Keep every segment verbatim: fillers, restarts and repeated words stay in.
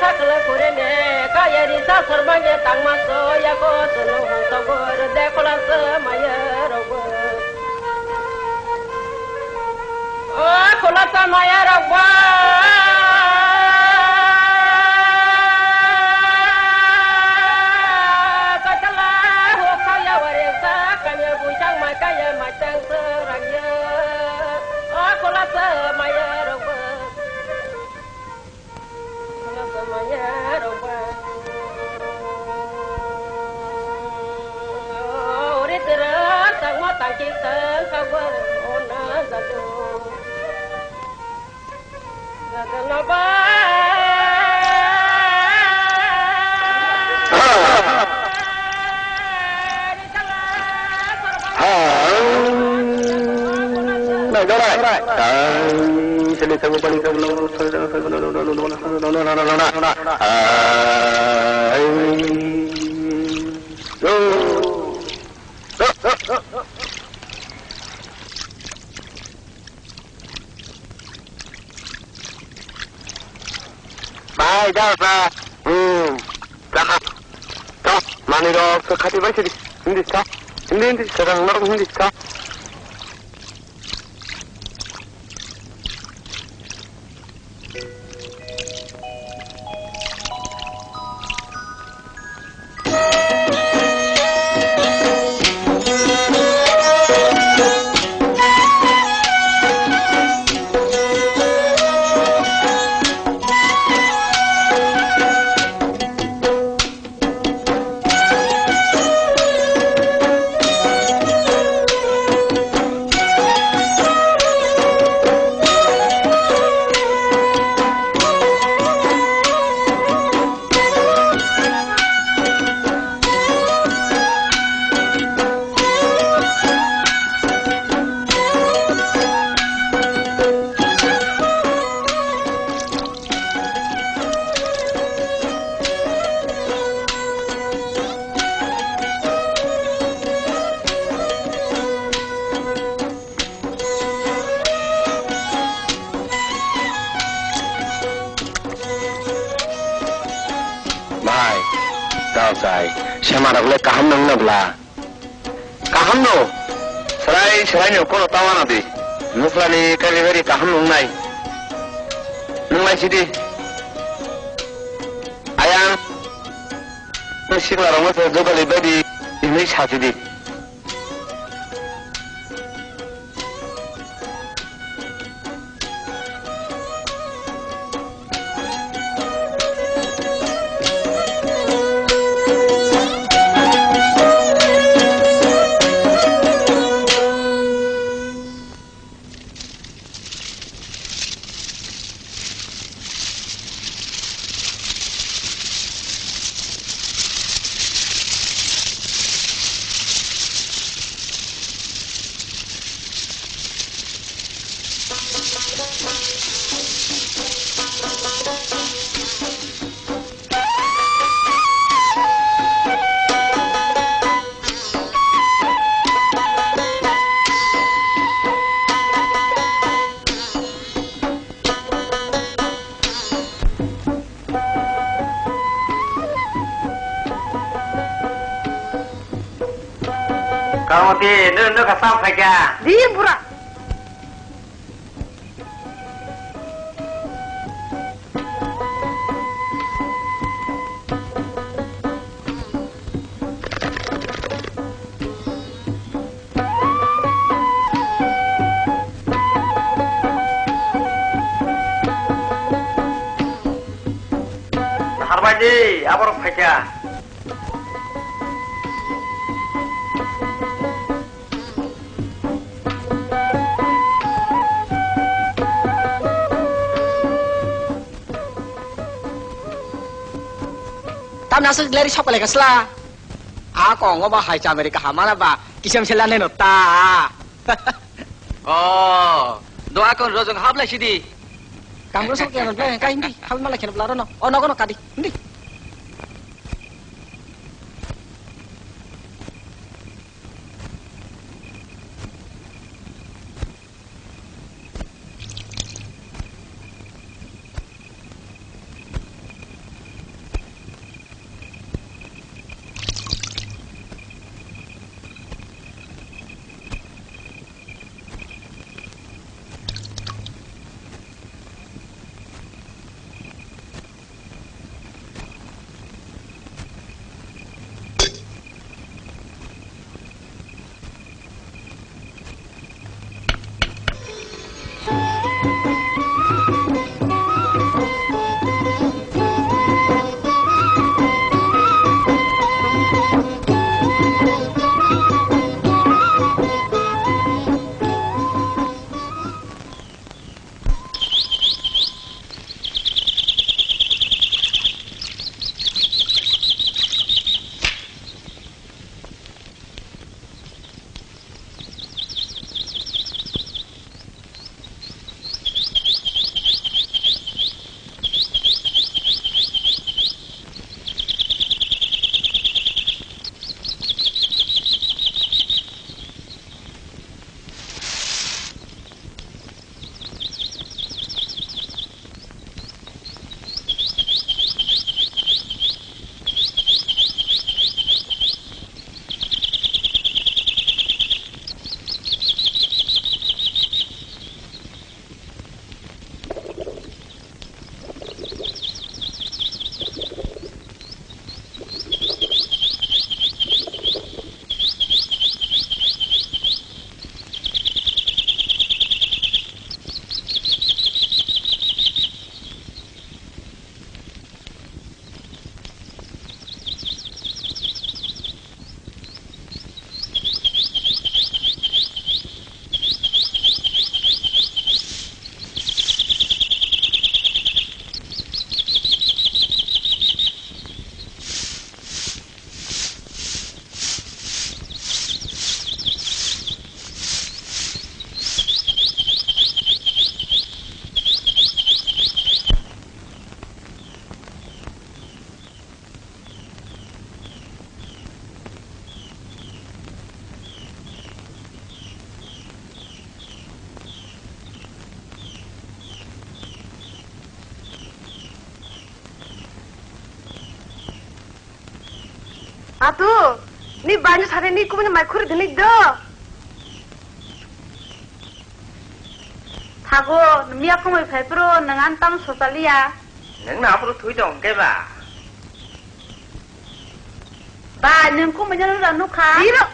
Sakla kurene kaya risa sarbange tangma so yako sunu hung togor dekhola se maya rogo. O khulasa maya rok ba. Kachala ho khaya ware sa kanya buisang mai kaya mai tang serang ya. O khulasa maya rok ba. Khulasa maya rok ba. Ore tera tangma tangki tang kabar ona jadu. Bai, da, da. Hmm. Da. Da. Mani rok, so khati bai sidi. Hindi sa. Hindi, hindi. Sarang norok hindi sa. Bhai, tao chai, sema rok le kaham nang na bla? Kaham no, serai serai no kono tawana di. Nukla ni kari kari kaham nung nai. Nung nai sidi. Ayang, sikla rok no se jogali bai di, hinui sa sidi. Kamoti, nung, nung ka sam khaikha? Di, bura. Harbaidi, aborok phaikha. Tamni aswk leri sok pelaikha sla. A kongo ba hai chamari kaham mana ba kisam se lanai no ta. Oh, do akon rojong hablai sidi. Kamro sok ya no play kai hindi hab malai kheno blaro no. Oh, nogo no kadi hindi. Atu, ni bani sari ni kumuni mai khuri dini do. Thago, miya kumui phai phuru nwng ang tamo sochaliya. Nwng no aphuru thui tong khe ba? Ba, nwng kumui no nukha. Iro.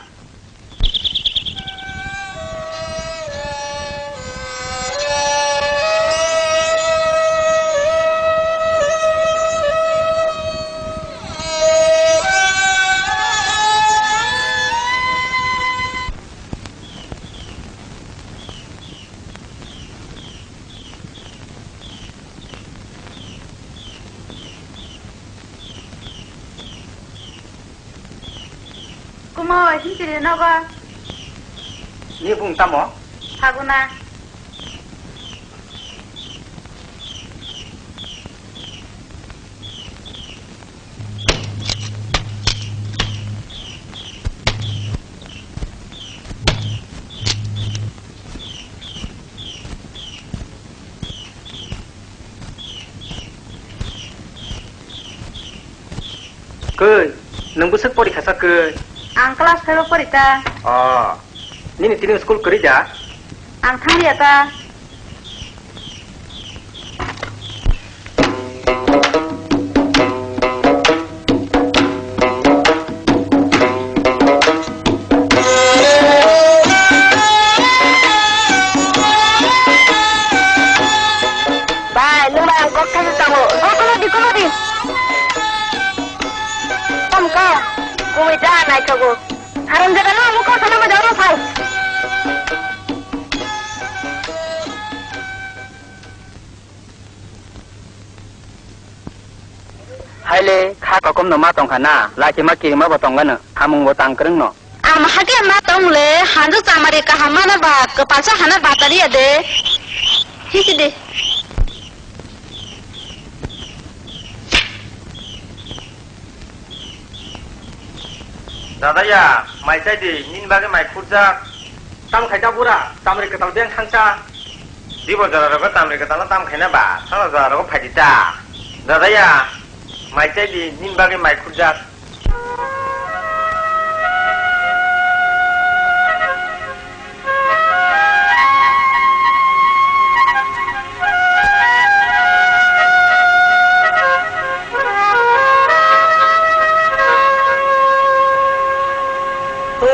Kumo, himchiri nogo. Ni bung tamo? Phaguna. Koi, nwng bwswk pori khasa koi? Ang class five o pori ta. Oh, nini tini school kwrwi da? Ang thang ya ta. Bai, nwng bai ang kok thani tongo. O, kono di, kono di. Kom ka, kumui da naithogo. Haram jaga no, ang kok thani ma jaga no phai. Haile, kha kokomno ma tongkha na, lachima kirima bo tongkha no, hamung bo tang kwrwngno. Ang hake ma tong le, hanjo chamari kaham mana ba, kwpalsa hana batari ya de. Hisi de. Dadaya, mai chai di, nini bagwi mai khurjak. Tam khai ta bura, chamri kwtal beng thangcha. Dibo jora rogo chamri kwtal no tam khaina ba, thangna jora rogo phai di ta. Dadaya, mai chai di, nini bagwi mai khurjak. O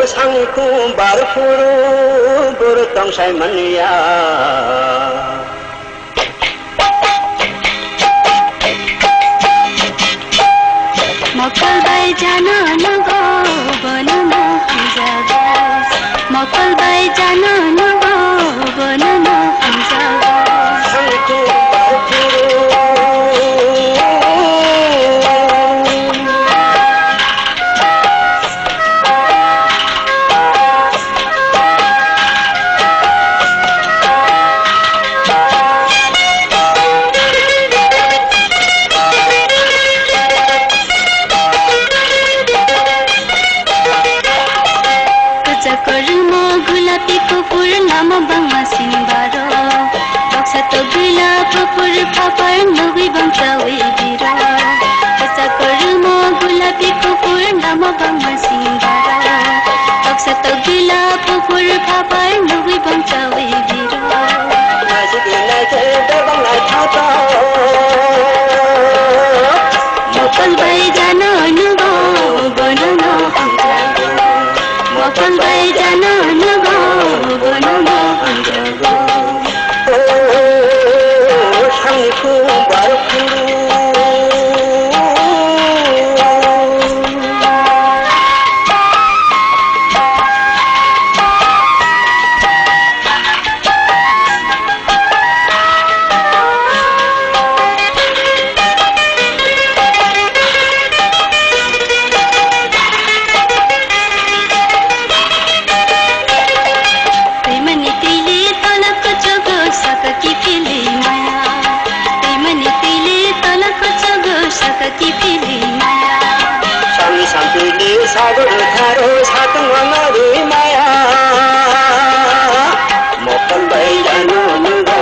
sangni khum bar phuru bor tong Saimanya. Mokol bai jano nugo, bono no hamjago. Mokol bai jano nugo, bono no hamjago. Kwchak kwrwngmo gulapi kuphur lama bangma sini baro. Baksa togwila kuphur khapar nugwi bangchawi biro. Kwchak kwrwngmo gulapi kuphur lama bangma sini baro. Baksa togwila kuphur khapar nugwi bangchawi biro. Mokol bai jano nugo, bono no hamjago. Mokol bai jano nugo, bono no hamjago. O, sangni khum bar khuru. Twimani twili tolap kuchugo saka kiphilwi maya. Twimani twili tolap kuchugo saka kiphilwi maya. Sami sampili sago tharo satung wangarwi maya. Mokol bai jano nugo,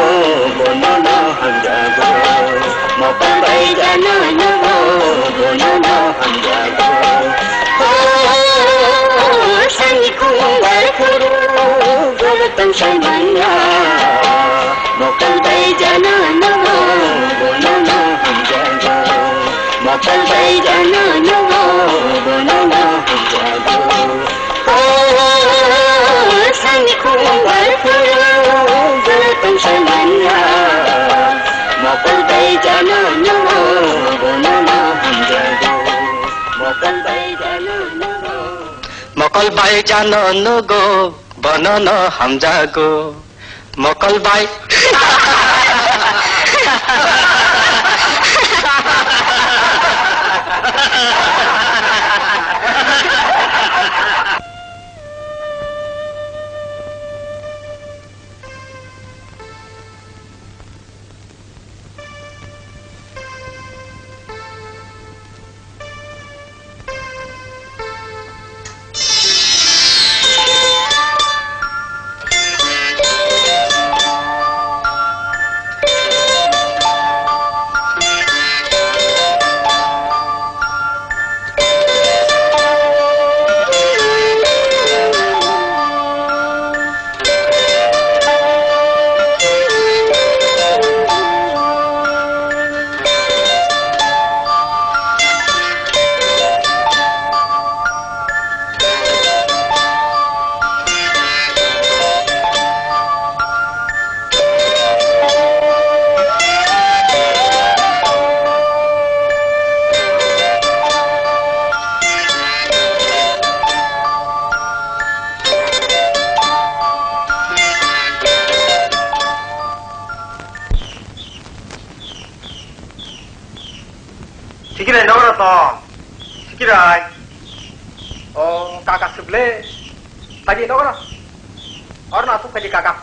bono no hamjago. Mokol bai jano nugo, bono no hamjago. O, sani khumbar khuru, goro tong sai manya. Mokol bai jano nugo, bono no hamjago. Mokol bai jano nugo, bono no hamjago. O, sani khumbar khuru, goro tong sai manya. Mokol bai jano nugo, bono no hamjago. Mokol bai jano nugo. Mokol bai jano nugo, bono no hamjago. Mokol bai. Sikirai nogoro to. Sikirai. O kaka suble. Phaidi nogoro. Orno asuk phaidi kaka.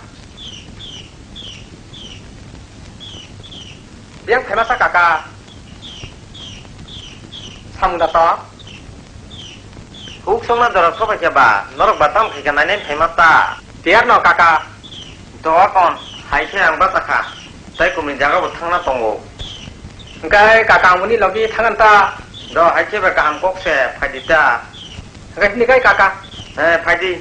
Biyang phaimasa kaka. Samung da to. Huk songna jora sobai khe ba, norok ba tam khai khe nainai phaima ta. Tiyar no kaka. Do kon, hai khe ang bacha kha. Tai kumni jaga bo thangna tongo. Hwnkhe kaka ang boni logi thangan ta. Do hai khe ba kaham kok se phaidi ta. Hwnkhe hini kai kaka. He, phaidi.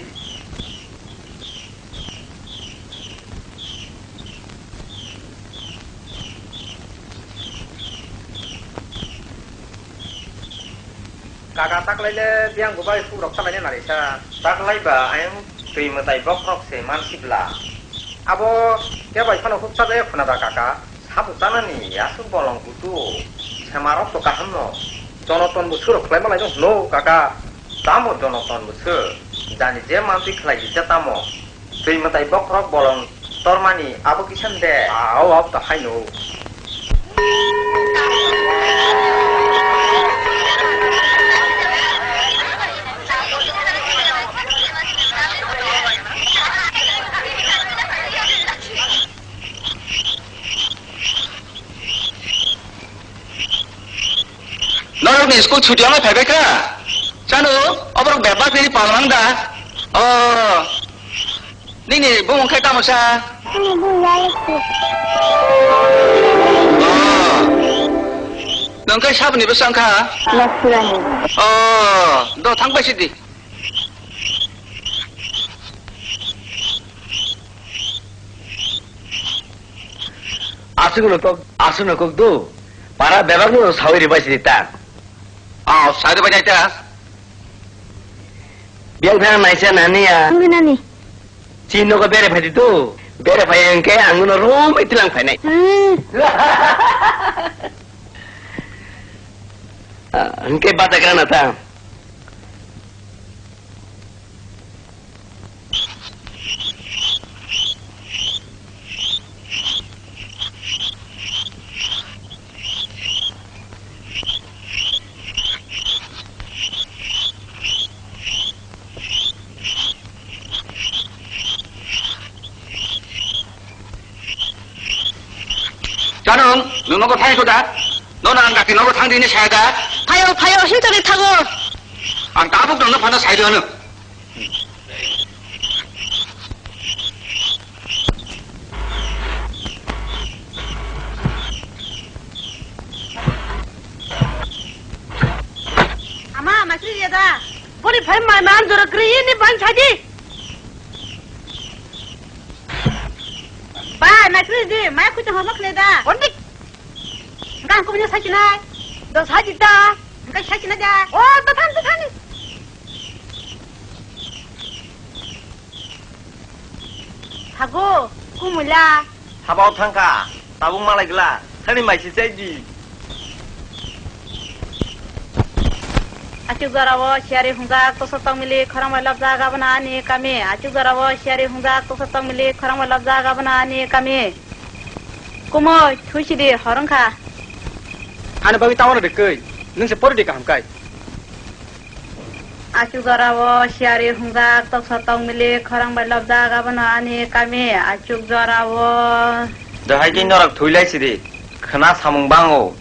Kaka taklaile biyang bubai sukrok salaina narisa. Taklai ba ayang twi mwtai bokhorok se mansibla. Abo kebai phano huk sajaya khuna da kaka, samung chanani aswk bolong butu, sema rok to kaham no, jonoton bo surok khlaima lai no hwno kaka, tamo jonoton bo sir, jani je mantwi khlai di je tamo, twi mwtai bokhorok bolong tormani abo kisa de, ao abo to haino. Norokni school chuti wngwi phaibai kha? Chano, oborok bebak nini pal mang da? O, nini bumung khe tamo sa? Ani bumung Lalipur. O, nwng khe saboni bwsa wngkha? Nasirani. O, do thang bai sidi. Aswkno kok, aswkno kok do. Para bebakno sawi ribai sidi ta. O, sawi ribai nai ta. Biyang thang naisa nani ya. Nani nani. Chini nogo bere phai di to. Bere phai hwnkhe ang no romwi tilang phainai. Hmm. Ah, hwnkhe bata kana ta. Chanung, nwng nogo thai kho da? Nono ang dakti nogo thang di hinwi saya da? Phaio, phaio, himtani thago. Ang tabuk nono phano sai di hwno. Ama, masri ya da. Boni phai mai man jora kri ni ban saji. Ba, naisri di, maya kuchung hama khle da. Onik. Gang kumnya sachi nai. Do sachi ta. Engkai sachi na da. O, ta than, ta than. Hago, kumula. Habao thangkha, tabuk malai gla, thani maisi chai di. Achuk jora o siyari hungjak, tosa tongmili khorang bai lobjak, abono ani kami. Achuk jora o siyari hungjak, tosa tongmili khorang bai lobjak, abono ani kami. Kumui, thuisidi, hor wngkha. Ani bagwi tamo rwdi kwi, nwng se pori di kaham kai. Achuk jora o siyari hungjak, toksa tongmili khorang bai lobjak, abono ani kami. Achuk jora o. Dohai khe norok thwi lai sidi, khwna samung bango.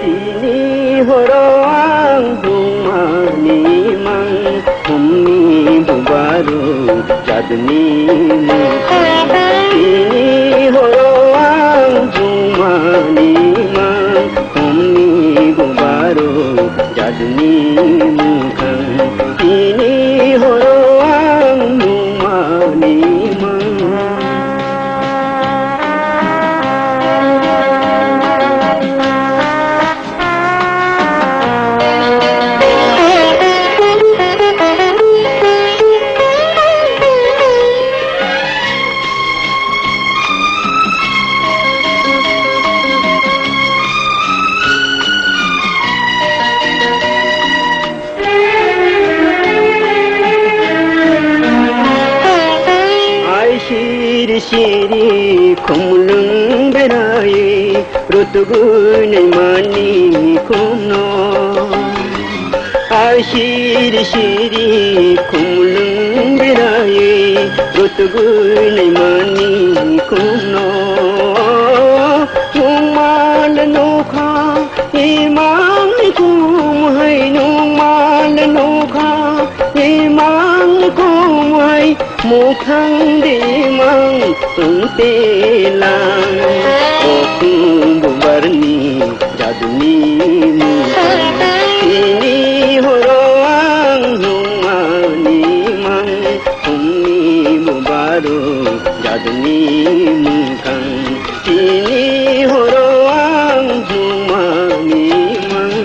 Tini horo ang bumani mang, humni bubaru jadni mukhang. Tini horo ang bumani mang, humni bubaru jadni mukhang. Tini horo ang bumani mang. Siri khumlung berai rutugui naimani khumno. Ai siri siri khumlung berai rutugui naimani khumno. Nungmal nukha imang khum hai, nungmal nukha imang khum hai. Mukhang demang wngtelang, o khum bubarni jaduni mukhang. Tini horo ang nungmani mang, khumni bubaro jaduni mukhang. Tini horo ang nungmani mang.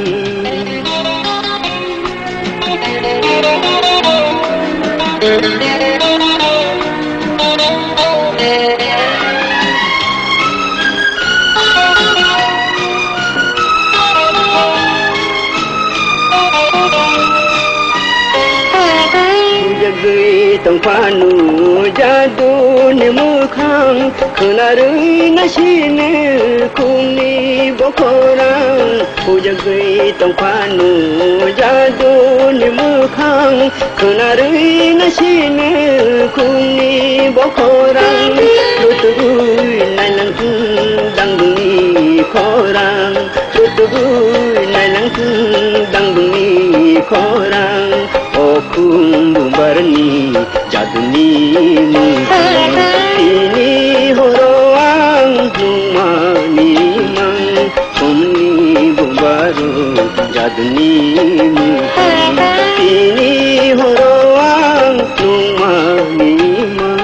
Jagwi tongphanu jaduni mukhang, khwnarwi nasini khumni bokhorang. Hujagwi tongphanu jaduni mukhang, khwnarwi nasini khumni bokhorang. Rutugwi nailang thung dangdungni khorang, rutugwi nailang thung dangdungni khorang. O khum bubarni jaduni mukhang, tini horo ang nungmani mang. Khumni bubaro jaduni mukhang, tini horo ang nungmani mang.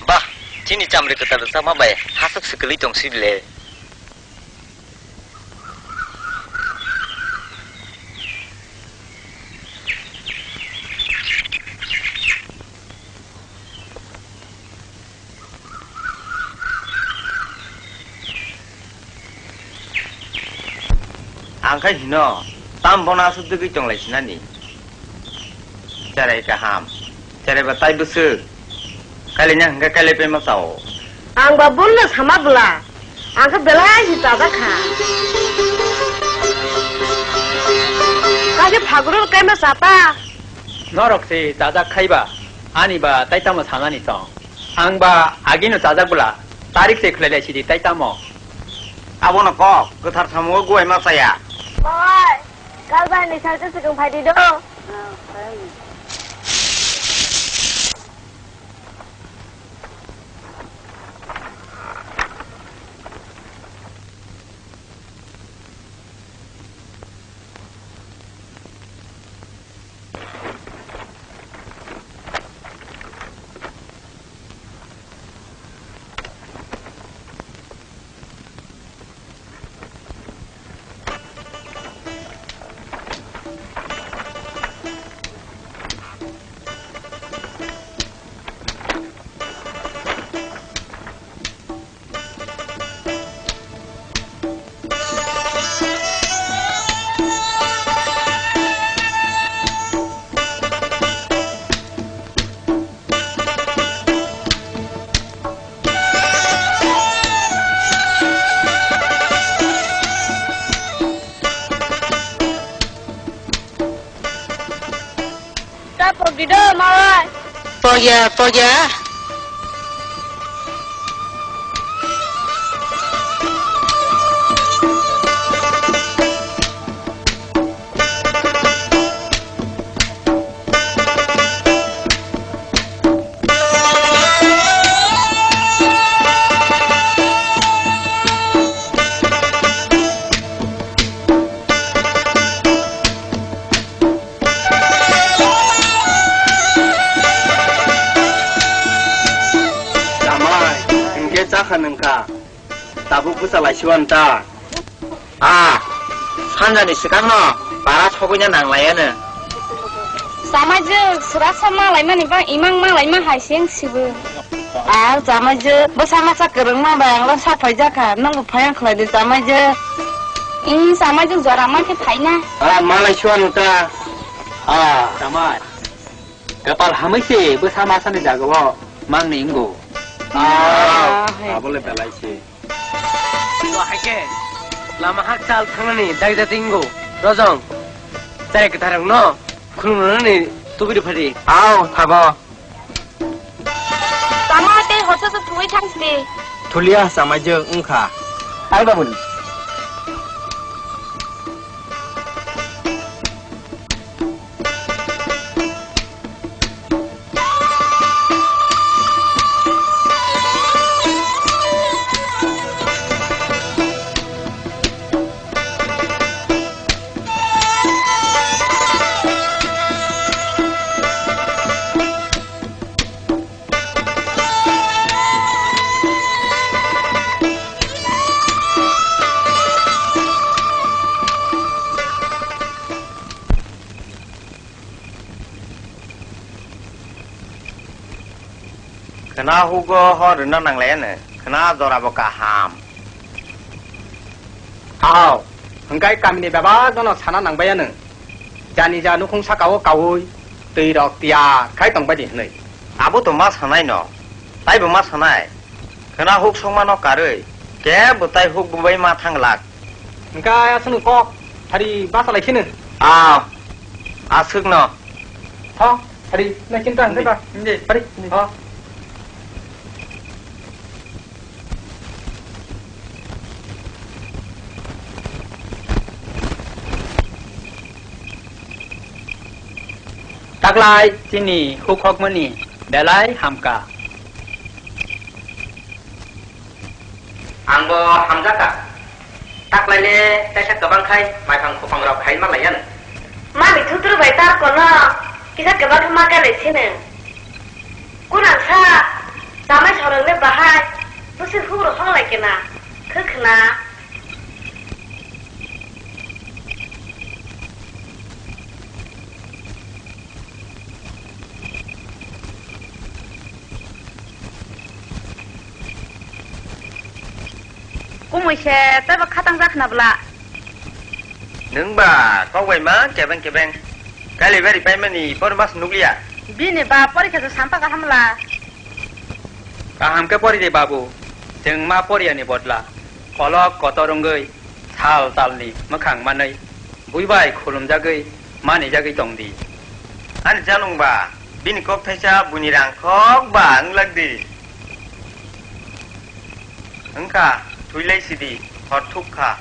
Bah, chini chamri kwtal rwchapma bai hasuk swkali tong sidi le. Ang khe hino, tam bono aswk dwgwi tonglaisina ni? Cherai kaham, cherai ba tai bwswk, kailaina hwnkhe kailai paima chao. Ang ba buino sama bwla, ang khe belai se chajak kha. Kaisa phagurul kaima chata. Norok se chajak khaiba, ani ba tai tamo sanani chong. Ang ba agino chajak bwla, tarik se khwlailai sidi tai tamo. Abono kok, kwthar samungo guai ma chaya. Oi, kal bai ni salsa swkang phai di do. Ta pok di do, mawai. Pok ya, pok ya. Jamai, hwnkhe chakha nwngkha. Tabuk bwsa laisiwan ta. A, sanjani swkangno para sogwina nanglaiano. Samajwk swrasa malaimani ba imang malaima hai se wng sibw. Ah, chamaijwk, bwsa masa kwrwngma bai ang lo sak phaijakha, nwngbo phai ang khlai di chamaijwk. Ih, chamaijwk jora ma khe phaina. Ah, malai suan ta. Ah, chamai. Kapal hamai se bwsa masa ni jaga o mang ni wngo. Ah, ah, hai. Abo le belai se. To hai khe lama hakchal thangnani dakjak wngo. Rojong, chai kwtharrokno khulumrwnani tubui rw phadi. Ao, thago. Tamo tei hocho se thuwi thang sidi. Thulia chamaijwk wngkha. Ai babuni. Khwna hugo hor rwna nanglaiya no, khwna jora bo kaham. Ao, hwnkhe kamini bebak no sana nangbaiya no. Jani ja nukhung saka o kaui, twi rok tiya khai tongbai di hwnwi. Abo to ma sanai no, taibo ma sanai. Khwna huk songma no karwi, kebo tai huk bubai ma thang lak. Hwnkhe aswkno kok, phari basa lai kheno. Ah, aswkno. Tho, phari, nai chinta hwnkhe ba. Hindi. Phari, hindi. Oh. Taklai chini hukhokmani belai hamkha. Angbo hamjakha. Taklaile teisa kwbang khai maiphang khopang rok khai ma laiyan. Mami thutru bai tar kono kisa kwbang ma khe lai sini. Kunang sa chamai sorok le bahai busi huk rok hong lai kena. Khwkhwna. Kumui se teibo khatang jak khna bwla. Nwng ba kok bai ma kebeng kebeng. Kali bari paimani por mas nukliya. Bini ba porikha se sampa kaham la. Kaham khe pori de babu. Chwng ma poriya ni bodla. Kolok kotor wngwi. Sal talni mwkhang manwi, bui bai khulumjagwi, manijagwi tong di. Ani janung ba, bini kok thaisa buini rang khok ba wng lak di. Wng kha, thwi lai sidi, hor thuk kha.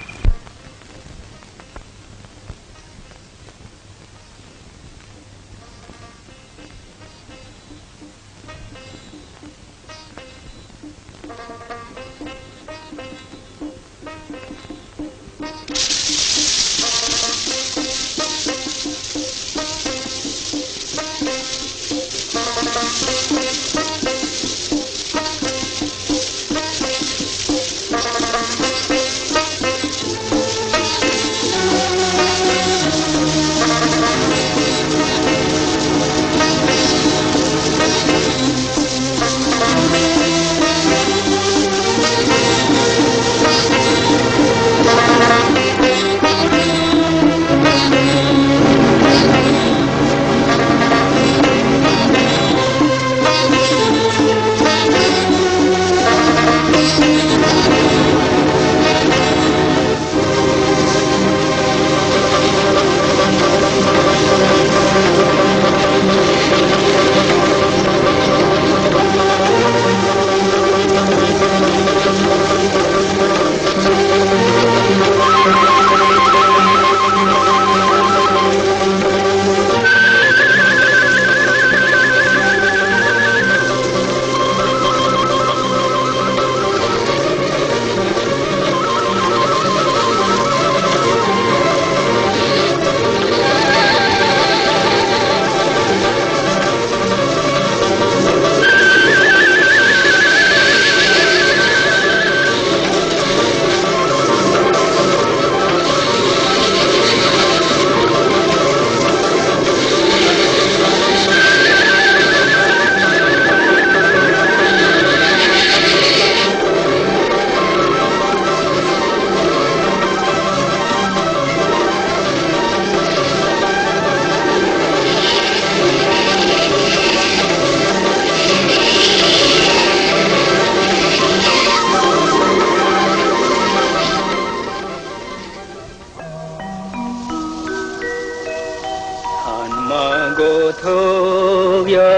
Gothok ya,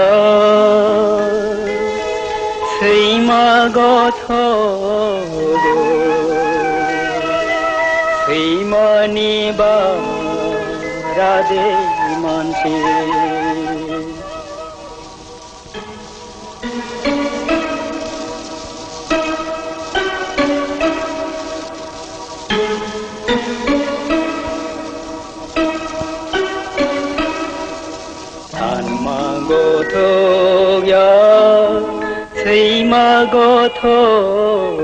sima gothok, sima ni bara de mansi. Sanma gothok ya, sima gothok,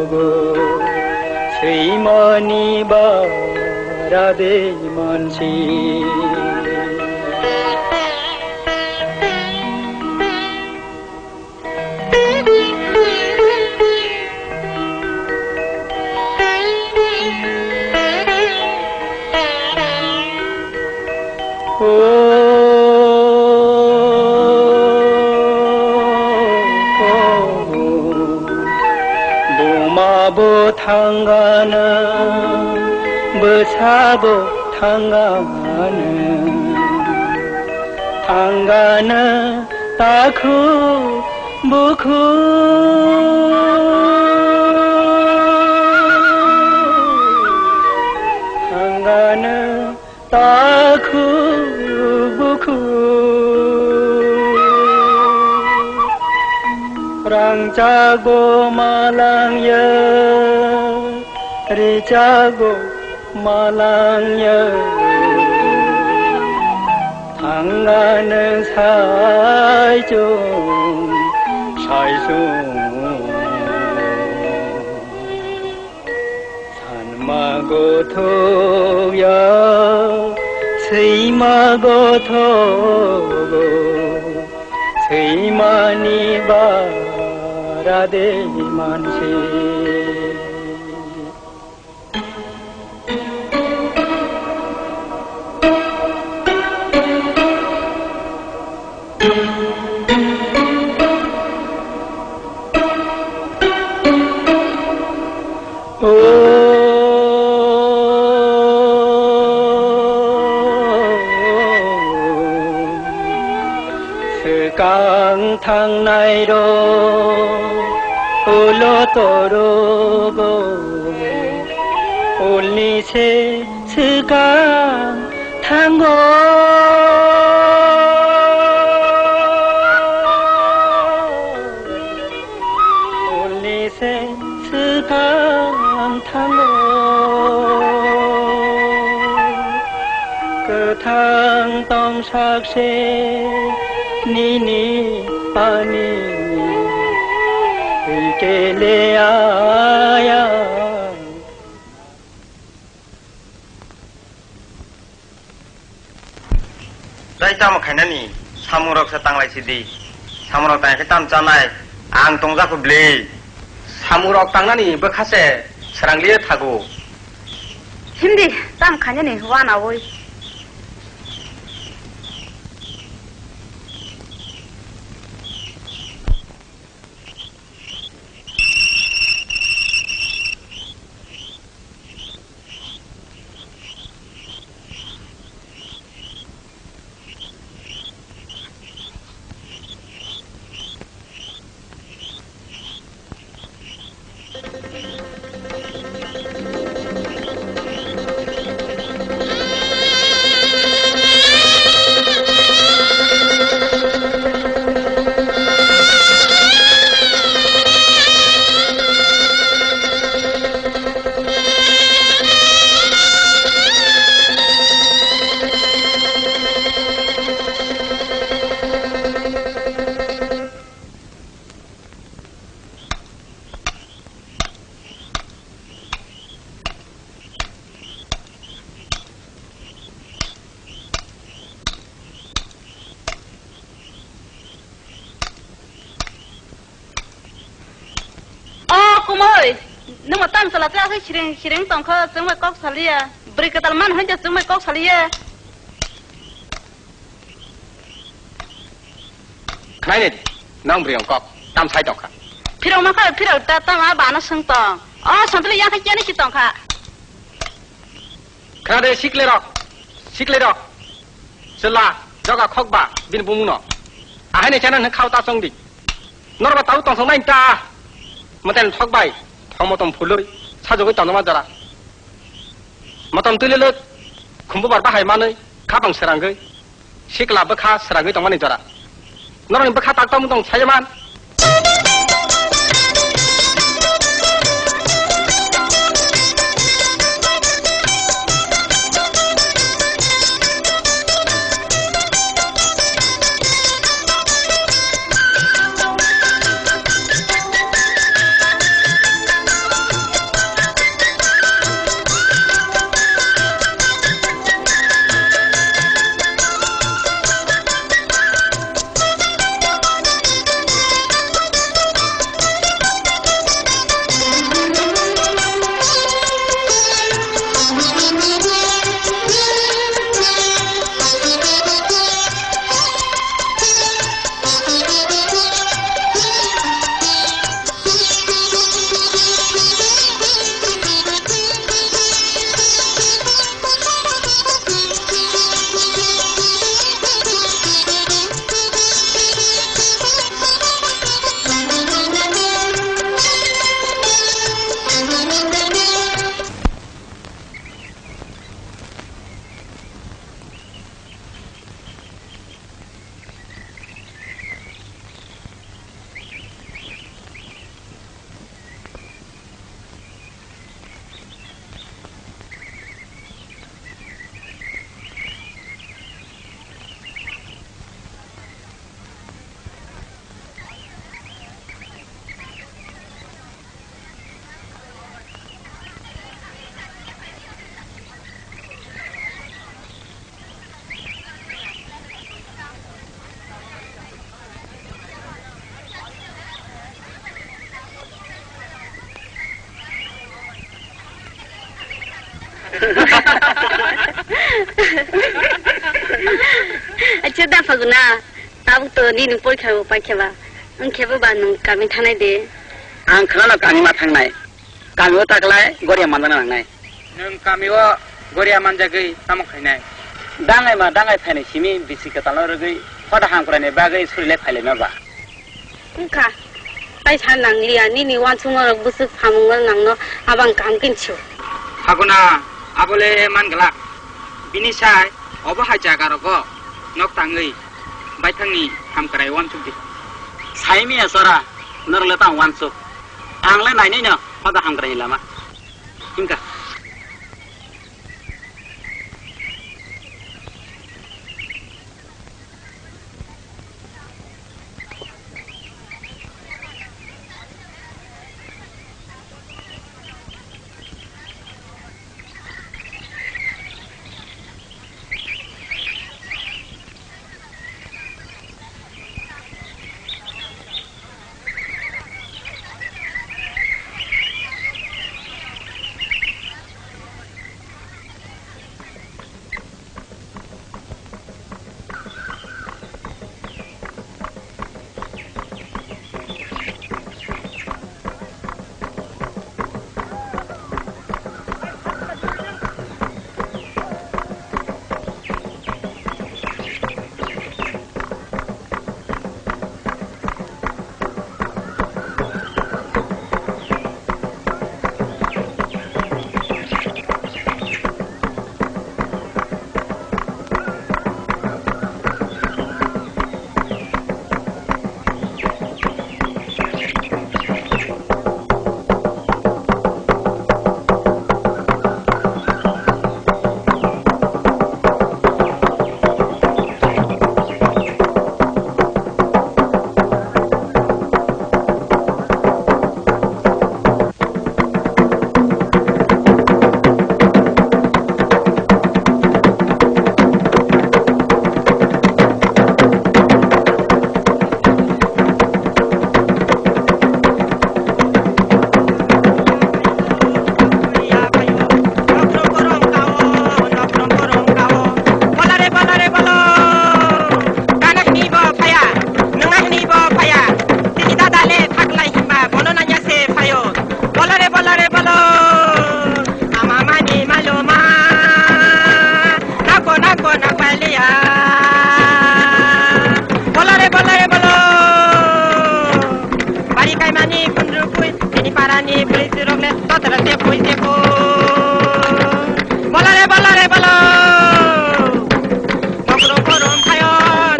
sima ni bara de mansi. Buma bo thangana, bwsa bo thangana, thangana. Takhu bukhu thangana, takhu bukhu rangchago malangya, richago malangya. Thangana saichung saichung, sanma gothok ya, sima gothok, sima ni bara de mansi. Swkang thangnai rok ulo torogo, ulni se swkang thango. Ulni se swkang thango. Kwthang tongsak se nini ani rikele aya. Tei tamo khainani? Samungrok se tanglai sidi. Samungrok tang khe tam chanai? Ang tongjak kho bli. Samungrok tangnani bwkha se srang liye thago. Himdi, tam khainani wanaui. O Kumui, nwng tam chwla chwla khe sireng sireng tong kho, chwng bai kok saliya. Bwrwi kwtal man hwn khe chwng bai kok saliya. Khnaini, nang bwrwi ong kok, tam sai tong kha. Phirok ma kha, phirok ta, tam a bana swng tong. O Santuli yang kha kiyani si tong kha. Khna de, sikle rok, sikle rok. Chwla. Joga khok ba bini bumung no. Ahai ni chana hwn khao ta chong di. Nor ba tau tong song nai ta. Moten thok bai. Thok motom phuloi. Sajogoi tong ma jora. Motom twi lele khumbu bar bahai manwi kha bang srangwi sikla bwkha srangwi tongmani jora. Norokni bwkha tak tong tong sayaman. Acha da Phaguna, tabuk to nini porikha bo paikha ba, wngkhe bo ba nwng kami thanai de. Ang khwnano kami ma thangnai. Kami o taklai goria manjana nangnai. Nwng kami o goria manjagwi tamo khainai? Dangai ma dangai phainai simi bisi kwtalno rwgwi hoda hamkraini bagwi surilai phailaima ba. Wngkha, tai sa nangliya, nini uansukma rok bwswk samung rok nangno abang kaham khe sio. Phaguna, abole man glak. Bini sai obo hai jaga rogo nok tangwi baithangni hamkrai uansuk di. Sai miya chora, norok le tang uansuk. Ang le nainai no hoda hamkrai ni lama. Wngkha. Tara tepui tepo. Bala re, bala re, bala. Nokrom borom phayo,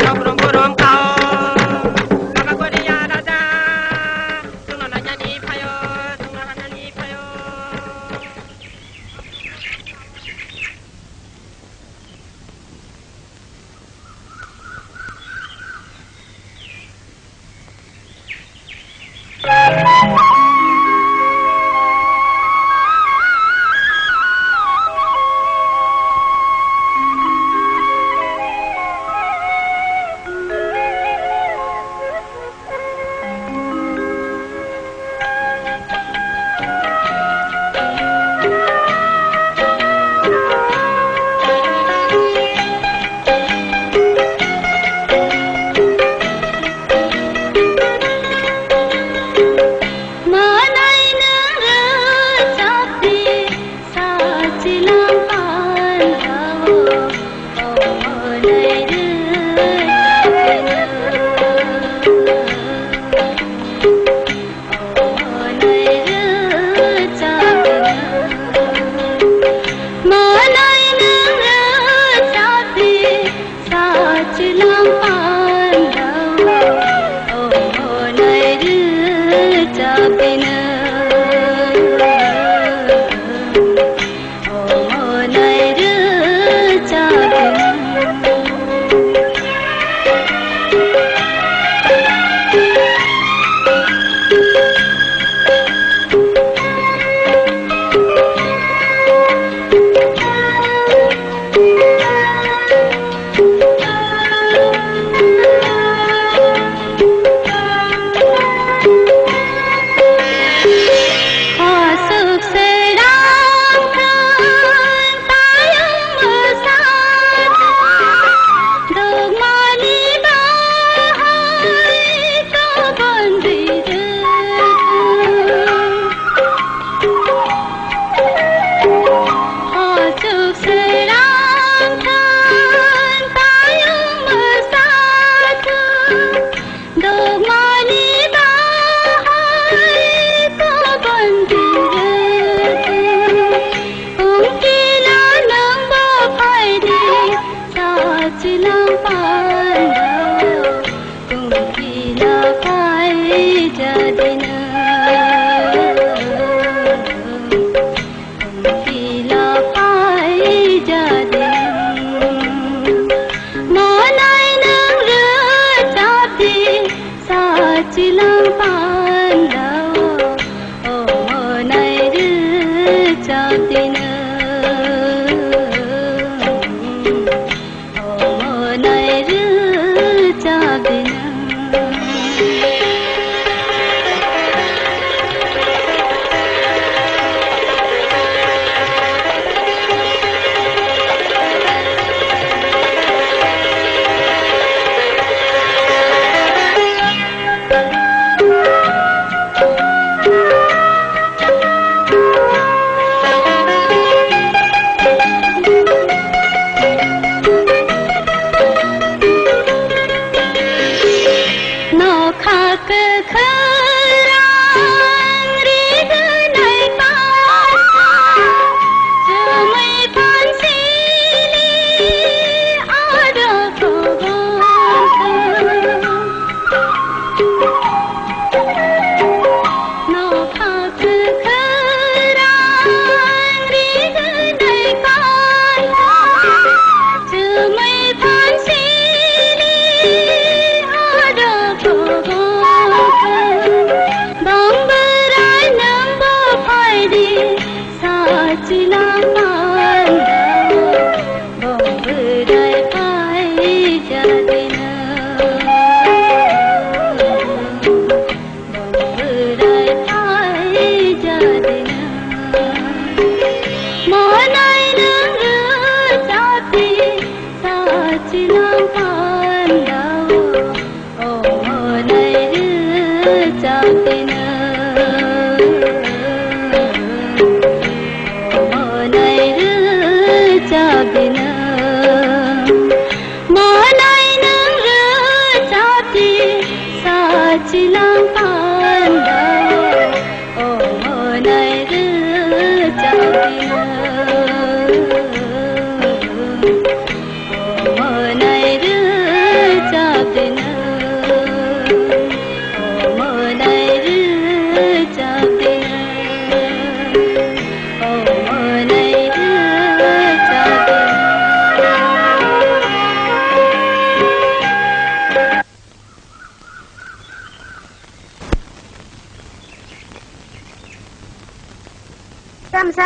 nokrom borom kao. Baba Goriya raja. Chwngno nainani phayo, chwngno hanani phayo.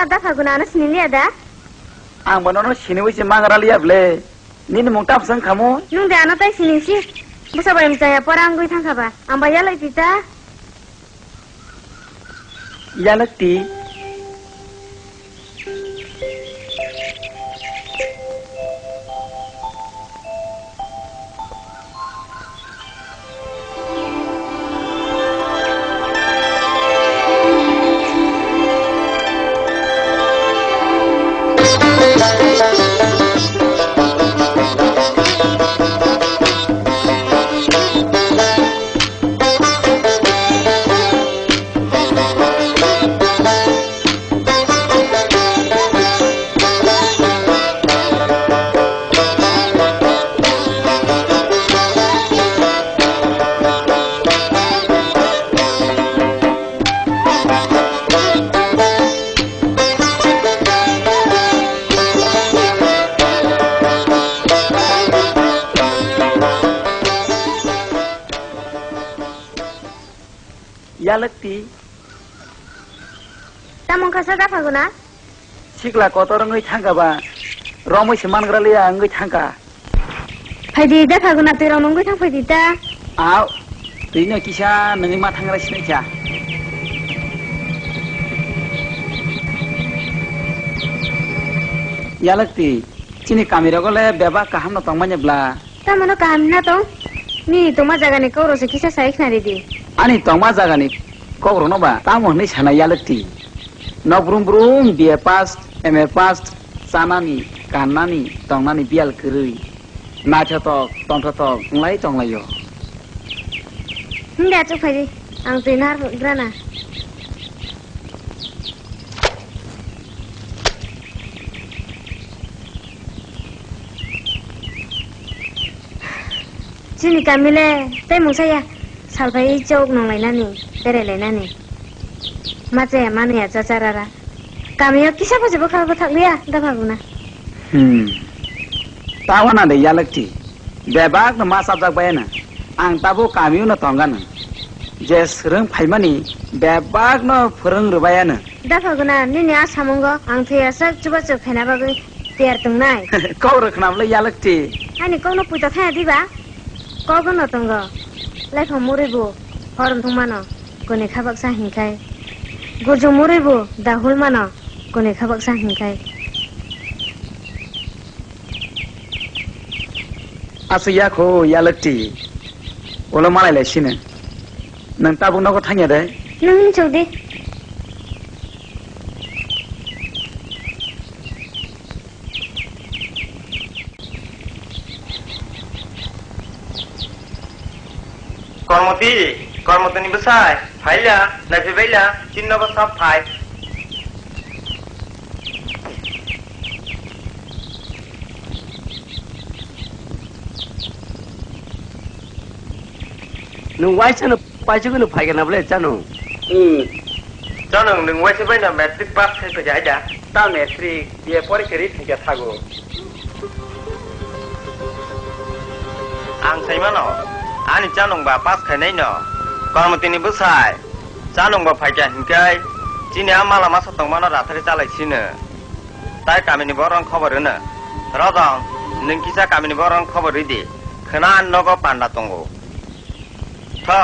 Da Phaguna, ano siniliya da? Ang bo nono siniwi se mangra liya ble. Nini mung tamo se wngkha mo? Nwng de ano tai sining si. Bwsa bai mwchaya pora wngwi thangkha ba. Ang bai yalai tita. Yalak ti. Yalakti. Tamo wngkha sa da Phaguna? Sikla kotor wngwi thangkha ba, romwi se mangra liya wngwi thangkha. Phaidi da Phaguna, twi rok nungwi thang phaidi ta. Au, twi no kisa nungwi ma thangra sinai kha. Yalakti, chini kami rogo le bebak kaham no tongmani bla. Tamo no kaham na tong? Nini tongma jaga ni kok rok se kisa sai khna ri di. Ani tongma jaga ni kok rok no ba tamo hwnwi sana Yalakti. Nok brum brum B A pass, M A pass, chanani, kannani, tongnani biyal kwrwi. Naithotok, tongthotok, wng lai tong lai o. Hwnde achuk phai di, ang twi narwk grana. Chini kami le tei mungsa ya, sal phai chok nong lainani, berai lainani. Ma chaya, ma nui ya, cha cha ra ra. Kami o kisa bo jebo kha bo thak liya, da Phaguna. Hmm. Tawa na de Yalakti. Bebak no ma chapjak bai ano. Ang tabuk kami o no tong gano. Je swrwng phaimani bebak no phwrwng rwbai ano. Da Phaguna, nini a samungo ang thwi asak chubachu khaina bagwi tiyar tongnai. Kok rw khna bwle Yalakti. Ani kokno puito thaya diba? Kok no tongo. Laiphang murwi bo horom thung mano, koni kha baksa hinkhai. Gurjung murwi bo dahul mano, koni kha baksa hinkhai. Aswk ya kho Yalakti. Ulo malai lai sino. Nwng tabuk nogo thangya de? Nwng hinchuk di. Kormoti, Kormotini bwsai, phaila, naiphi baila, chini nogo sab phai. Nwng waisa no paisugwi no phaikha na bwle, Chanung? Hmm. Chanung, nwng waisa bai no matric pass khai phaikha hai da? Ta matric, B A porikha ri phaikha thago. Ang sai mano, ani Chanung ba pass khainai no. Kormotini bwsai, Chanung ba phaikha hinkhai, chini a mala masa tongmano rathari chalai sino. Tai kamini borok khobor rwno. Rodong, nwng kisa kamini borok khobor rwdi. Khwna nogo panda tongo. Tho.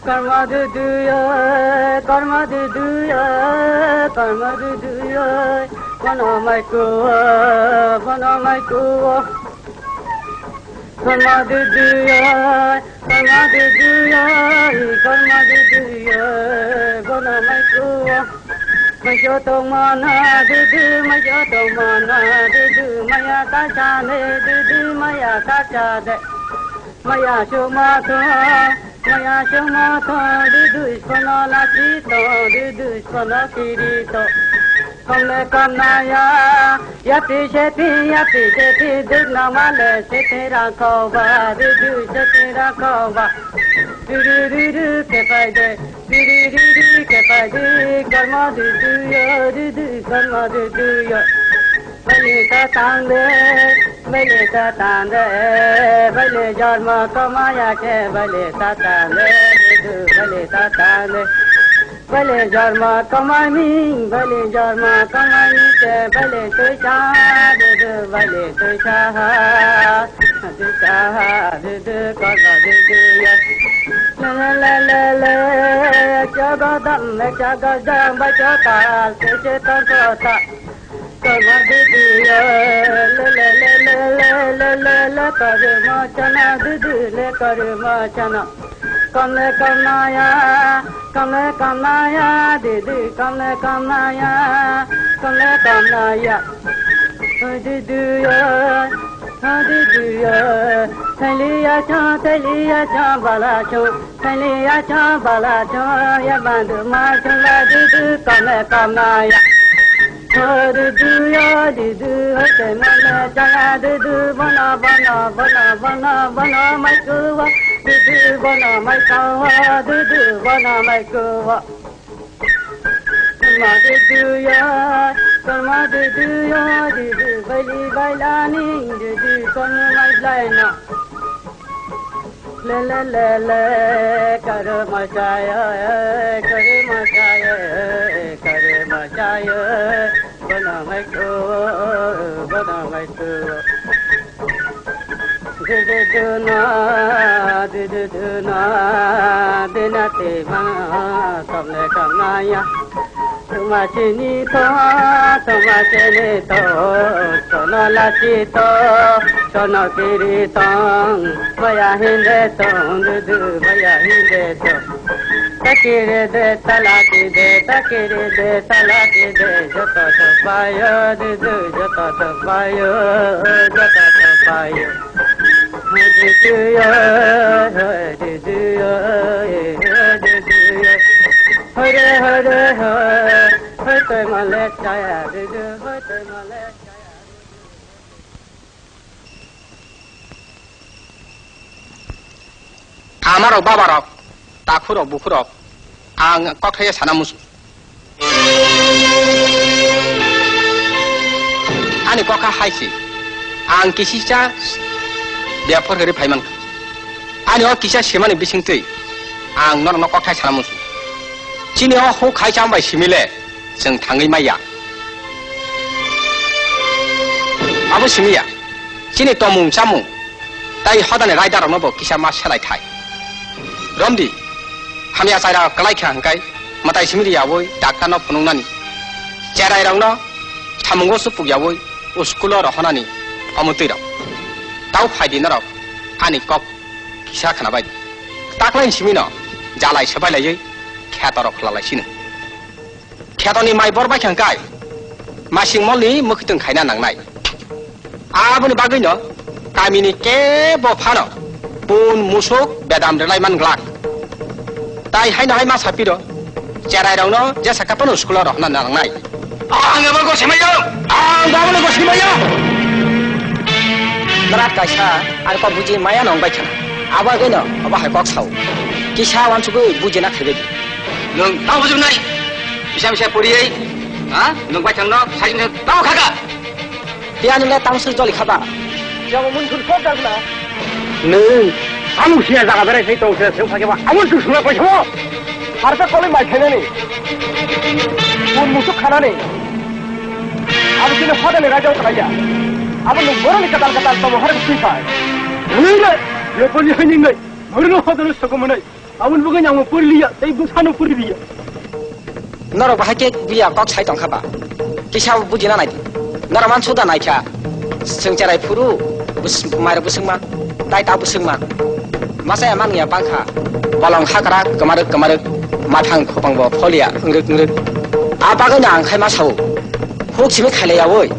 Kormo dudu oi, kormo dudu oi, kormo dudu oi, bono mai kuo, bono mai kuo. Kormo dudu oi, kormo dudu oi, kormo dudu oi, bono mai kuo. Mai kuo tongmano dudu, mai kuo tongmano dudu, maya ta chane dudu, maya ta chade. Maya chuma thong, maya chuma thong, dudu iskono lachi thong, dudu iskono kiri thong. Komle komnaya, yati seti, yati seti, dudna male seti rakhoba, dudu seti rakhoba. Ri ri ri ri ke pai de, ri ri ri ri ke pai de, kormo di du yo, di di kormo di du yo. Bali ta tang de, bali ta tang de, bali jormo komaya ke, bali ta tang de, di du bali ta tang de. Bale jormo kamani, bale jormo kamani te, bale tuisa dudu, bale tuisa ha, tuisa ha dudu, kogo dudu ya. La la la la la, chogo dam, chogo dam, ba chotal, se se ton kota. Kama dudu ya, le le le le le le le le, kare ma chana dudu, le kare ma chana. Kamle kamnaya, kamle kamnaya, dudu, kamle kamnaya, kamle kamnaya. Dudu ya, dudu ya, thaliya cha, thaliya cha, bala cha. Thaliya cha bala cha ya bandu ma chula dudu kame kamaya. Ho dudu ya dudu ho te mole chaya dudu bono bono bono bono bono mai kuwa. Dudu bono mai kuwa dudu bono mai kuwa. Ma dudu ya, ma dudu ya dudu bali balani dudu kame mai blaina. Le le le le, kare ma chaya, kare ma chaya, kare ma chaya, bana mai ko, bana mai ko. De de de na, de de de na, de na te ma, kam le kam na ya. Tuma chini to, tuma chini to, sono lachi to, sono kiri tong, maya hinde tong, dudu maya hinde tong. Takiri de, talaki de, takiri de, talaki de, joto to payo, dudu joto to payo, joto to payo. Dudu yo, dudu yo, dudu yo. Hare hare hare, hoi toi male chaya dudu, hoi toi male chaya dudu. Amarok, babarok, takhurok, bukhurok, ang kokthaiya sana musu. Ani kokha hai se, ang kisisa bepar hori phaiman. Ani o kisa simani bisingtwi ang norokno kokthai sana musu. Chini o huk hai cham bai simile chwng thangwi maya. Abo simiya, chini tomung chamung tai hodani raidarokno bo kisa ma selai thai. Romdi, hamya chaira kwlai kha hwnkhe mwtai simi riyawi daktarno phunuknani, cherairokno samungo supuk yawi uskulo rohonani omo twi rok. Tau phaidi norok ani kok kisa khwnabai. Taklaini simino jalai swbai laiwi kheto rok khwlalai sino. Khetoni mai bor bai kha hwnkhe masing molni mwkhwtwng khaina nangnai. Aboni bagwino kamini kebo phano pun musuk bedam rwlai man glak. Tai haino hai ma sapiro, cherairokno jesa khe phano school-o rohorna nangnai. Ang abo gosimaya! Ang abo gosimaya! Bwrat kaisa, ang kok buji maya nong bai khana. Abo agwino abo hai kok sao. Kisa wansugwi bujina khaibai di. Nwng tamo bujuknai? Misa misa poriwi, ha? Nwng bai thangno, saising tamo khaka? Tiyani le tamo sir joli khaba? Jabo mun thun kok dagna. Nwng, ang usia jaga berai sai tong se, se phage ba, ang thun sula pai thamo. Harsa koloi mai khainani. Mun musuk khanani. Abo kini hodani raja utlaiya. Abo nwng boroni kadal kadal tomo har sui pai. Nwng le, le poni hini ngai. Borno hodani sokomonai. Aboni bagwi ang pori liya, tei bwsano pori liya. Norok bahai khe buya kok sai tongkha ba? Kisa bujina nai di. Norok man suda nai kha. Chwng cherai phuru, bwswng, mairok bwswngma, tai ta bwswngma. Masa ya man ya bangkha. Bolong hakra kwmarwk kwmarwk, mathang khopang bo pholiya wngrwk wngrwk. A bagwi no ang khai ma sao. Huk simi khailai yawi,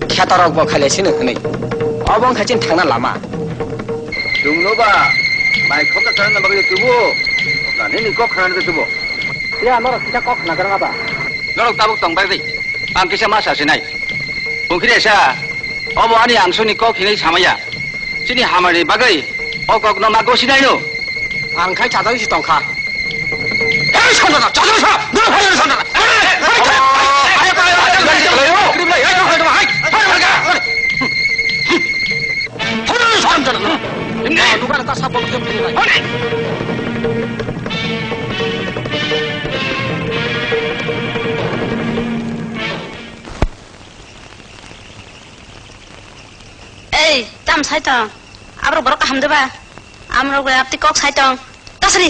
khetorok bo khailai sino hwnwi. Obo wngkha chini thangna lama. Chwngno ba mai khoksa sanani bagwi tubu, na nini kok khanani tubu. Ya, norok kisa kok khna kwrwng aba. Norok tabuk tong bagwi, ang kisa ma sa sinai. Bungkhiresa, obo ani angsuni kok hinwi samaya. Chini hamani bagwi, o kokno ma gosinai no. Ang khai chajak si tongkha. Hei, Santana, chajak sa! Nang hai, Santana! Hei, hei, hei, hei, hei, hei, hei, hei, hei, hei, hei, hei, hei, hei, hei, hei, Santana! Hei, nukha na ta sabon jom kiri bai. Ei, tam sai tong. Aborok borok kaham de ba? Amrok bai apti kok sai tong. Tasri.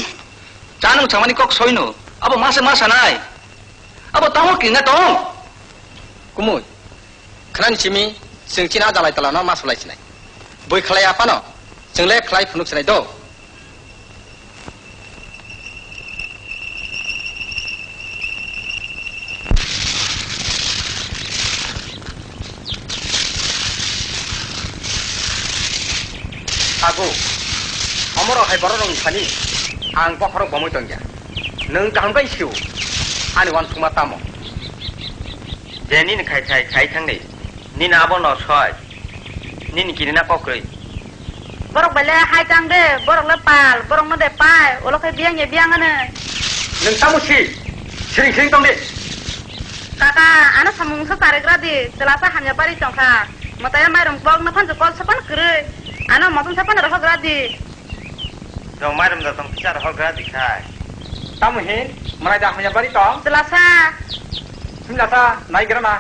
Chano changmani kok soino. Abo masa masa nai. Abo tamo kinga tong. Kumui. Khnani simi, chwng chini a jalai tala no ma sulai sinai. Bui khlai aphano, chwng le khlai phunuk sinai do. Ago, omoro hai borok rok thani, ang bokhorok bomwi tongya. Nwng kaham khe sio, ani uansukma tamo? Je nini khai khai khai thangni, nini abo no soi, nini kinina kokrwi. Borok bai le hai tang de, borok le pal, borok no de pai, ulo khe biyang ya biyang ano. Nwng tamo si, siring siring tong de. Kaka, ano samung sa charigra di, chwla sa hamya bari tongkha. Mwtaya mairum kok no phanchu kol sapan kwrwi, ano mosom sapan rohogra di. Jong mairum da tong kichar hogra dikhai. Tamo hin, manai da hamya bari tong? Chwlasa. Chwlasa, nai gra na.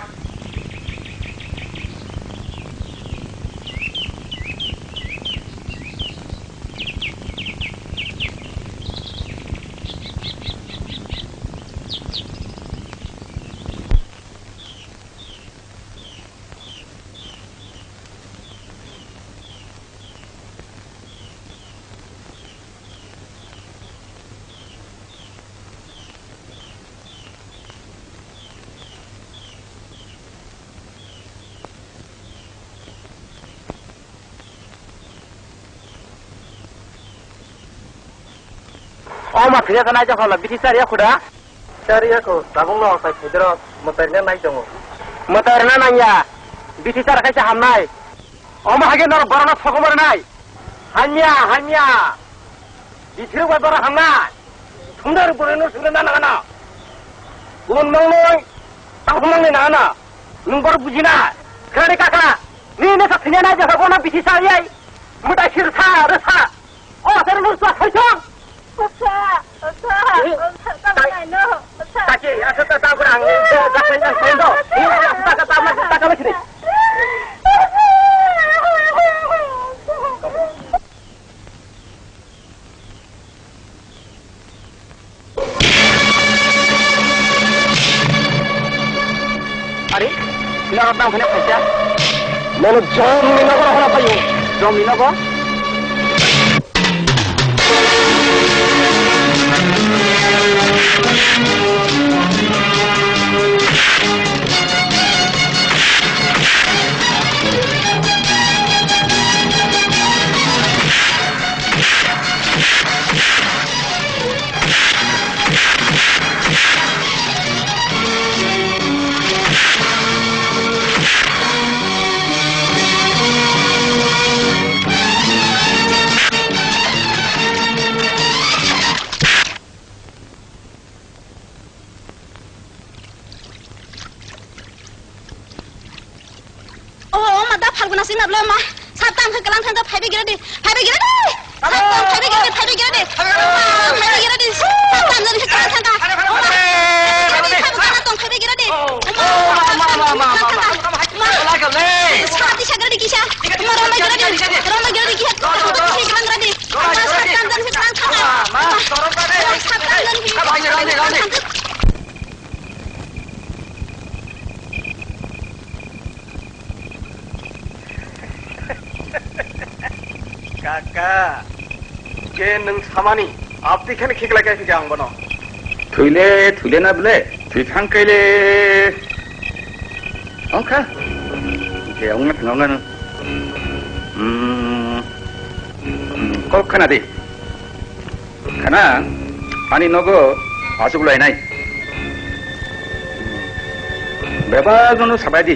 O ma, phirya ta nai jokha la, bithi chariya khuda. Chariya kho, tabung no sai phidro, mwtai rina nai tongo. Mwtai rina nangya, bithi chara khaisa hamnai. Omo hage norok borokno sokomor nai. Hamya, hamya. Bithirok bai borok hamnai. Sundar borokno sundar na nangana. Bun mangnoi, tang mangnoi nangana. Nwng borok bujina. Khani kaka. Nini sa thini nai jaka bono bithi sa yai. Mutai sir sa, resa. O, sir nur sa sai chong. Osa, osa, osa, tamo nai no, osa. Kaki, asa ta ta kurang, ta ta ta ta ta ta ta ta ta ta. Are, sila rot dang phane phaisa. Nono jom ni nogo rohona phaio. Jom ni nogo? Oh, oh, ma da Phalguna sina bla ma. Sab tang khe kalang thang phaibe gira di. Phaibe gira di. Sab tang phaibe gira di, phaibe gira di. Phaibe gira di. Sab tang jani khe kalang thang. Oh, ma. Phaibe gira di, phaibe gira di. Oh, ma, ma, ma, ma, ma, ma. Ma. Sab di sagra di kisa. Ma, rama gira di. Rama gira di kisa. Kalang gira di. Ma, sab tang jani khe kalang thang. Ma, ma. Sab tang jani khe kalang thang. Kaka, je nwng samani, abdi khani khiklai kai phikha ang bono. Thwile, thwile na bwle, thwithang kaile. Ongkha, je ongna thang ongna nw. Hmm, hmm, kok khana di. Khana, ani nogo achuk lainai. Bebak nono sabai di.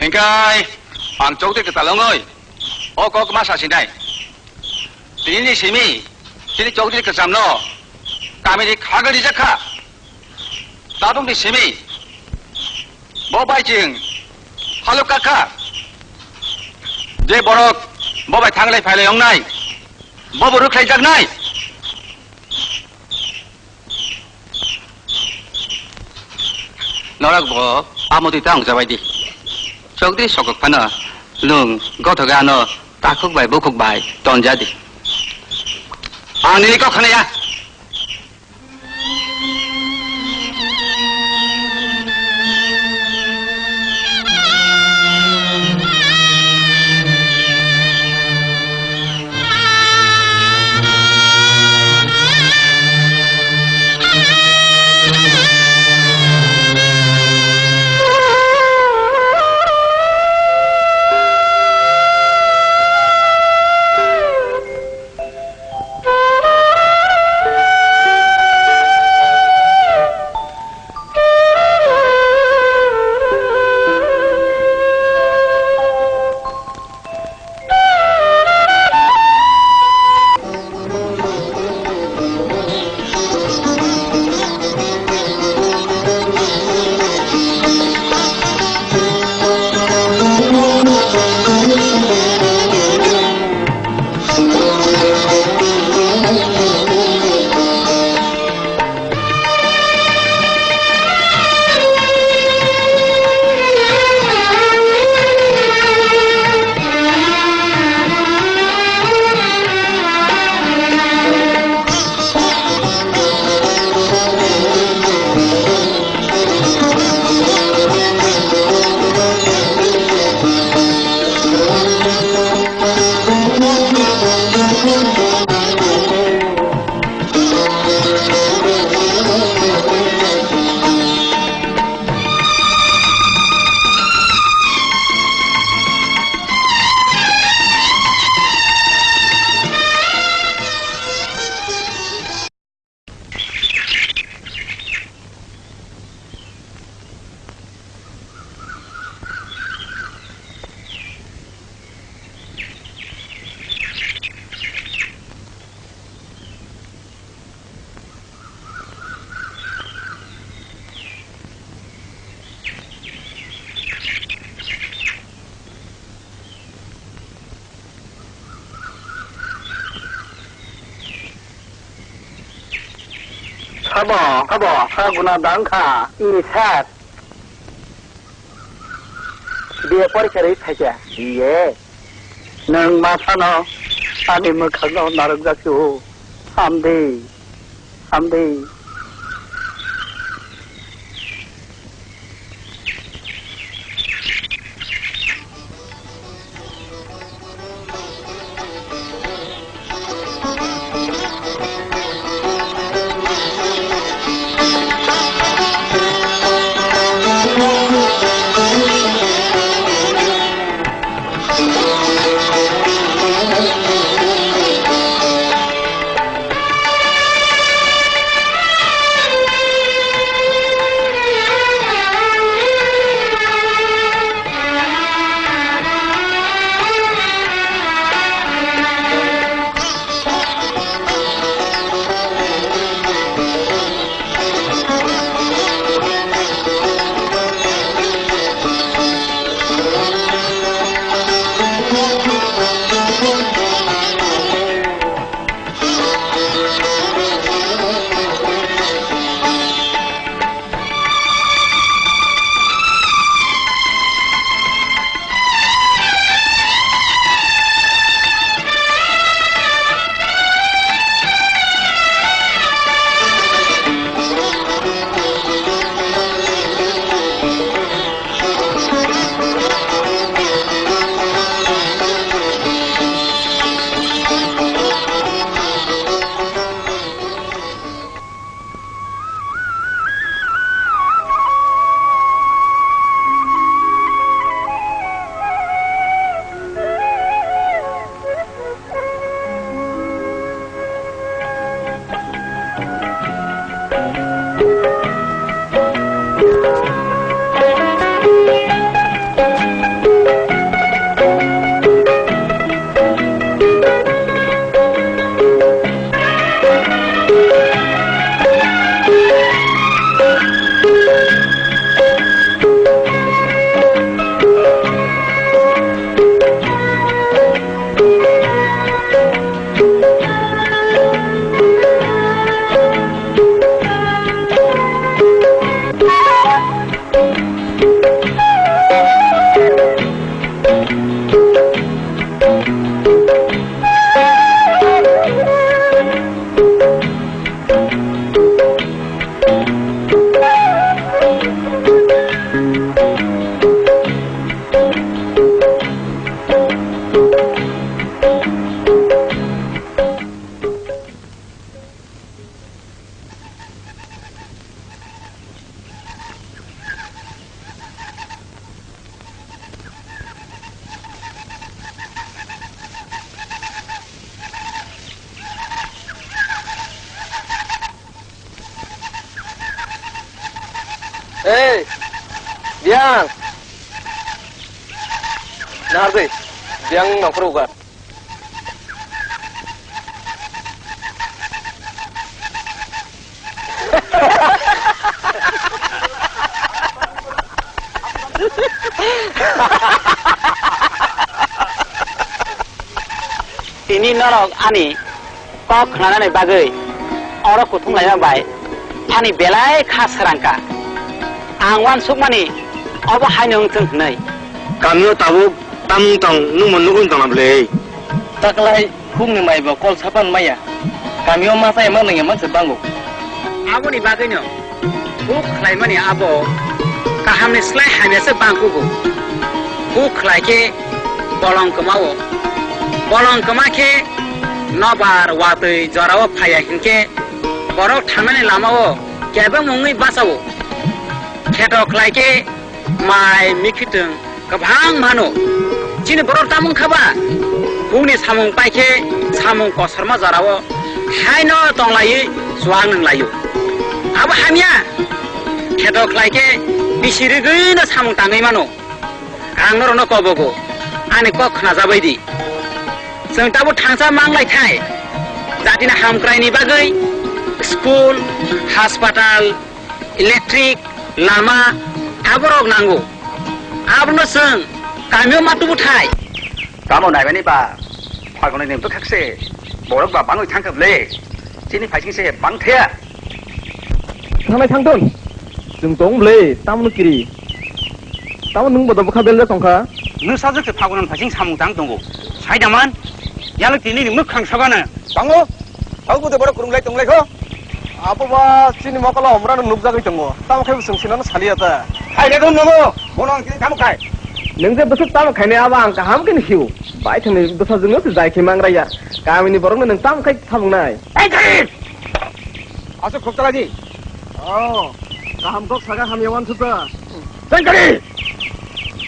Hingkai ang chokdri kwtal wngwi o kok ma sasinai. Tini ni simi chini chokdri kwchamno kamini khagwi rijak kha. Tabukni simi bo bai chwng halok kha kha. Je borok bo bai thanglai phailai wngnai, bo bo rwkhlaijaknai. Norok bo amo twi ta wngjabai di. Chokdri sokok phano nwng gothoga ano takhuk bai bukhuk bai tonja di. Ang nini kok khanaya. Abo, abo, ha guna dang kha. Ini sir. B A porikha rwi phaikha. B A? Nwng ma sano ani mwkhangno narwkjak se o. Hamdi. Hamdi. Ei, Biang. Nahar dei, Biang nongkhor uga. Tini norok ani kok khnanani bagwi oro kuthum laima bai ani belai kha srangkha. Ang uansukmani obo haino wng thung hwnwi. Kamio tabuk tamung tong nungmo nugwi tongna bwle? Taklai khukni maibo kol sapan maya. Kamio masa ema nangya mansa bango. Aboni bagwino huk khlaimani abo kahamni slai hamyasa bangkugo. Huk khlai khe bolong kwmao. Bolong kwma khe nobar watwi jorao phaiya hinkhe borok thangnani lamao kebeng wngwi bachao. Kheto khlai khe mai mikhitwng kwbang mano. Chini borok tamung kha ba? Bungni samung pai khe samung kosorma jorao haino tonglaiwi chuak nung laio. Abo hamya. Kheto khlai khe bisi rigwino samung tangwi mano. Ang norokno kobogo, ani kok khnajabai di. Chwng tabuk thangsa manglai thai. Jatini hamkraini bagwi school, hospital, electric, lama, aborok nango. Abono chwng kamio ma tubu thai. Tamo naimani ba, phagunai nim to khakse, borok ba bangwi thangkha ble, chini phaising se bang thaya. Thangnai thangthun. Chwng tong bwle, tamno kiri. Tamo nwng bodo bwkha beljak tongkha. Nwng sajwk se Phagunan phaising samung tang tongo. Saidaman, yalwk tini ni mwkhang sogana. Tango, tau bwtwi borok kwrwnglai tonglai kho. Abo ba chini mokolo omrano nukjagwi tongo. Tamo khe bo chwng sinano saliya ta. Hai le don nogo, bono ang tini tamo khai. Nwng je bwswk tamo khainai abo ang kaham khe nukhiu. Bai thangni bwsajwkno se jai khe mangraiya. Kamini borokno nwng tamo khai thamungnai. Hai kari! Aswk khuk chalai di. Oh, kaham kok saka hamya wan thuta. Tengkari!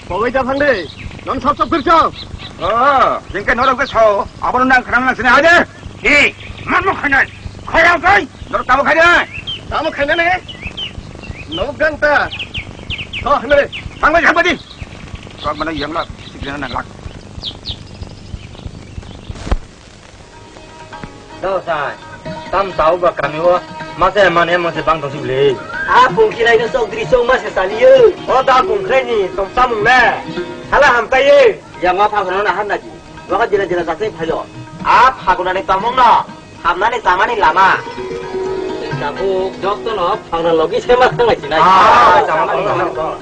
Pogoi da thang de. Non sap sap khircho. Oh, jengke norok ke sao. Abono nang khana nang sini aja. Hi, man mo khainai. Khaya kai. Norok tamo khainai. Tamo khainai ne. Nok ganta. So, hne. Thang bai, thang bai di. Sok mana yang lak. Sikna nang lak. Dosai, tam tau ba kami o, masa mane masa bang tong sibli. A bungkilai no sok dri sok masa saliyo. O da bungkilai ni tong samung le. Hala ham tai ye. Yang ma pha kono na ham na ji. Waka jila jila jasai phailo. A pha kono ni tamung no. Hamnani chamani lama. Tabuk joktono phangna logi sema thanglai sinai. Ah, chamani lama.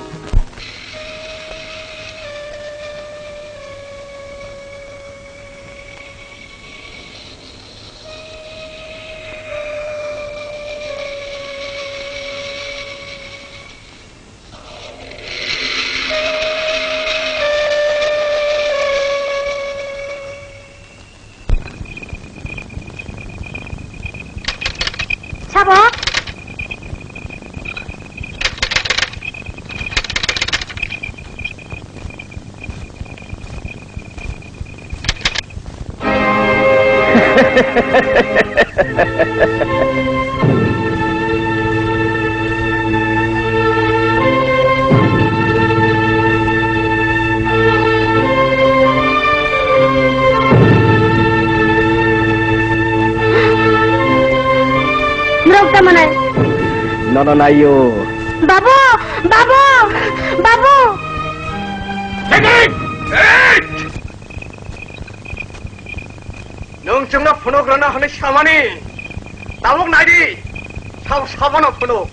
Sabo? Norok tamo nai? Nono naio. Babu! Babu! Babu! Nwng chwngno phunuk rwna hwnwi samani, tabuk nai di, sabo sabono phunuk.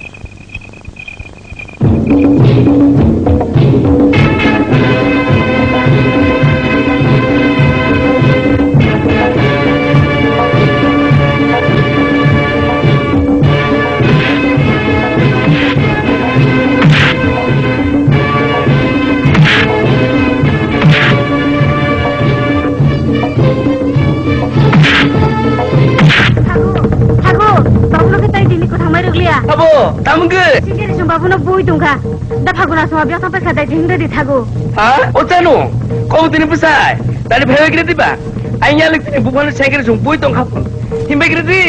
Thago, thago, babu loge tai dini kwthang mai rwgliya. Abo, tamo wngkhe? Singkiri song babu no bui tongkha. Da phagu na song biya tong paikha dai ding de di thago. Ha? O chano? Kau tini bwsai? Tani phai wai kre diba? Ang yalik tini buphano sengkiri song bui tongkha. Himbai kre di.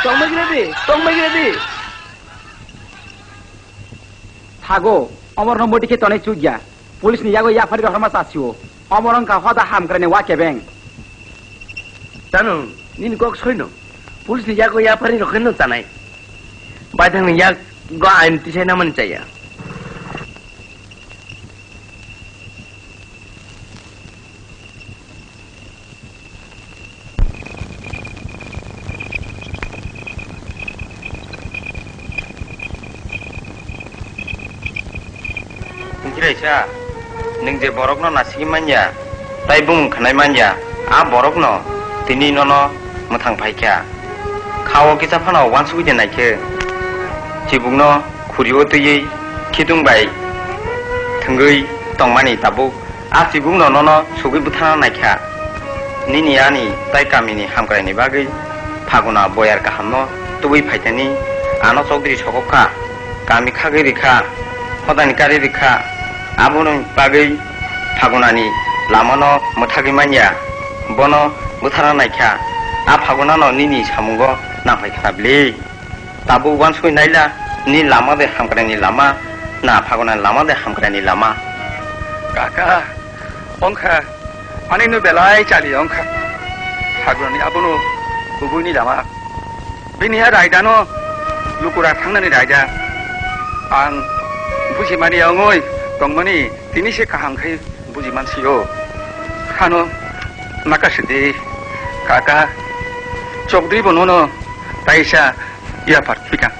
Tongmai gre di, tongmai gre di. Thago, omorno modi khe tonwi chukya. Police ni yago yaphari rohorma chasio. Omor wngkha hoda hamkraini wa kebeng. Chano, nini kok soino. Police ni yago yaphari rokheno chanai. Baithang ni yago ain tisai namani chaya. Kaisa, nwng je borokno nasigwi manya, tai bumung khnai manya, a borokno tini nono mwthang phaikha. Kha-o kisa phano uansugwi de naikhe, chibukno khuri-o twiwi khitung bai thwngwi tongmani tabuk a chibukno nono sugwi butharna naikha. Nini ani tai kamini hamkraini bagwi Phaguna boyar kahamno tubui phaithani ano chokdri sokok kha. Kami khagwi rikha, hodani kari rikha, aboni bagwi Phagunani lamano mwthagwi manya, bono butharna naikha, a Phagunano nini samungo nangphai kha bli. Tabuk uansugwi naila, ni lama de hamkraini lama, na Phagunani lama de hamkraini lama. Kaka, ongkha, ani no belai chali ongkha. Phagunani abono kubuini lama. Bini a raidano lukura thangnani raida. Ang bujimani ongoi tongmani tini se kaham khai bujiman sio. Hano makasidi kaka chokdri bonono taisa yapar pika.